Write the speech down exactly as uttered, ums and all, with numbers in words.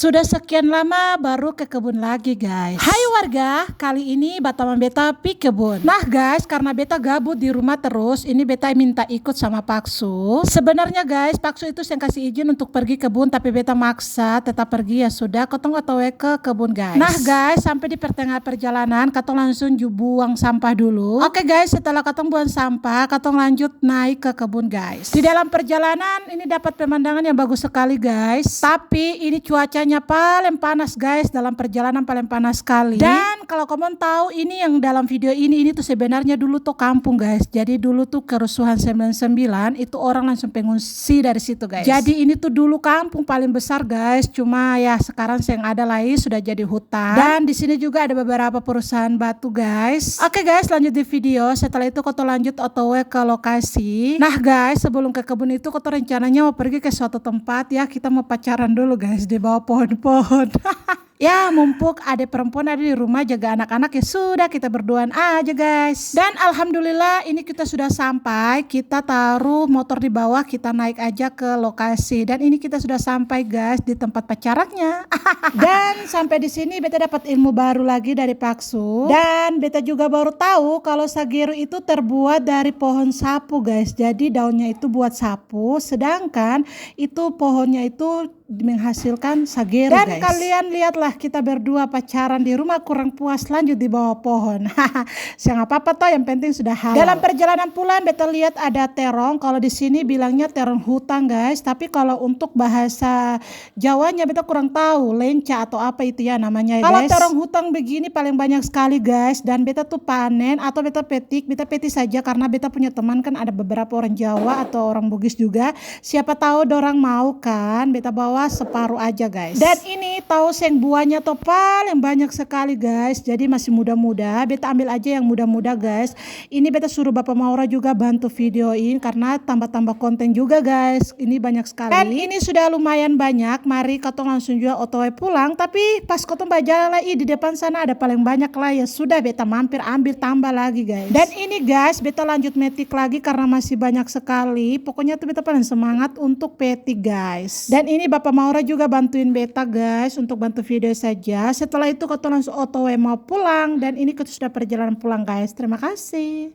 Sudah sekian lama baru ke kebun lagi, guys. Hai warga, kali ini batamang beta pi kebun. Nah, guys, karna beta gabut di rumah terus, ini beta minta ikut sama Paksu. Sebenarnya, guys, Paksu itu seng kasi izin untuk pergi kebun, tapi beta maksa tetap pergi. Ya sudah, kotong O T W ke kebun, guys. Nah, guys, sampe di pertengahan perjalanan, katong langsung ju buang sampah dulu. Oke, guys, setelah katong buang sampah, katong lanjut naik ke kebun, guys. Di dalam perjalanan ini dapat pemandangan yang bagus sekali, guys. Tapi ini cuacanya paling panas, guys, dalam perjalanan paling panas sekali. Dan kalau komon tahu, ini yang dalam video ini, ini tuh sebenarnya dulu tuh kampung, guys. Jadi dulu tuh kerusuhan sembilan sembilan, itu orang langsung pengungsi dari situ, guys. Jadi ini tuh dulu kampung paling besar, guys. Cuma ya sekarang seng ada lagi, sudah jadi hutan. Dan di sini juga ada beberapa perusahaan batu, guys. Oke, guys, lanjut di video. Setelah itu, kotong lanjut O T W ke lokasi. Nah, guys, sebelum ke kebun itu, kotong rencananya mau pergi ke suatu tempat, ya. Kita mau pacaran dulu, guys, di bawah pohon-pohon. Ya, mumpung ada perempuan ada di rumah jaga anak-anak, ya sudah, kita berduaan aja, guys. Dan alhamdulillah, ini kita sudah sampai. Kita taruh motor di bawah, kita naik aja ke lokasi. Dan ini kita sudah sampai, guys, di tempat pacarannya. Dan sampai di sini beta dapat ilmu baru lagi dari Paksu. Dan beta juga baru tahu kalau sageru itu terbuat dari pohon sapu, guys. Jadi daunnya itu buat sapu, sedangkan itu pohonnya itu menghasilkan sageru, guys. Dan kalian lihatlah, kita berdua pacaran di rumah kurang puas, lanjut di bawah pohon. Seng apa-apa toh, yang penting sudah halal. Dalam perjalanan pulang, beta lihat ada terong. Kalau di sini bilangnya terong hutan, guys. Tapi kalau untuk bahasa Jawanya beta kurang tahu, lenca atau apa itu ya namanya, ya, guys. Kalau terong hutan begini paling banyak sekali, guys. Dan beta tuh panen atau beta petik, beta petik saja karena beta punya teman kan ada beberapa orang Jawa atau orang Bugis juga. Siapa tahu dorang mau kan, beta bawa separuh aja, guys. Dan ini tahu seng buahnya tuh paling banyak sekali, guys. Jadi masih muda-muda, beta ambil aja yang muda-muda, guys. Ini beta suruh Bapa Maura juga bantu videoin karena tambah-tambah konten juga, guys. Ini banyak sekali. Dan ini sudah lumayan banyak, mari katong langsung jua O T W pulang. Tapi pas katong bajalan lai, ih, di depan sana ada paling banyak lai. Ya sudah, beta mampir ambil tambah lagi, guys. Dan ini, guys, beta lanjut metik lagi karena masih banyak sekali. Pokoknya tuh beta paling semangat untuk petik, guys. Dan ini Bapa Maura juga bantuin beta, guys, untuk bantu video saja. Setelah itu katong langsung O T W mau pulang. Dan ini katong sudah perjalanan pulang, guys. Terima kasih.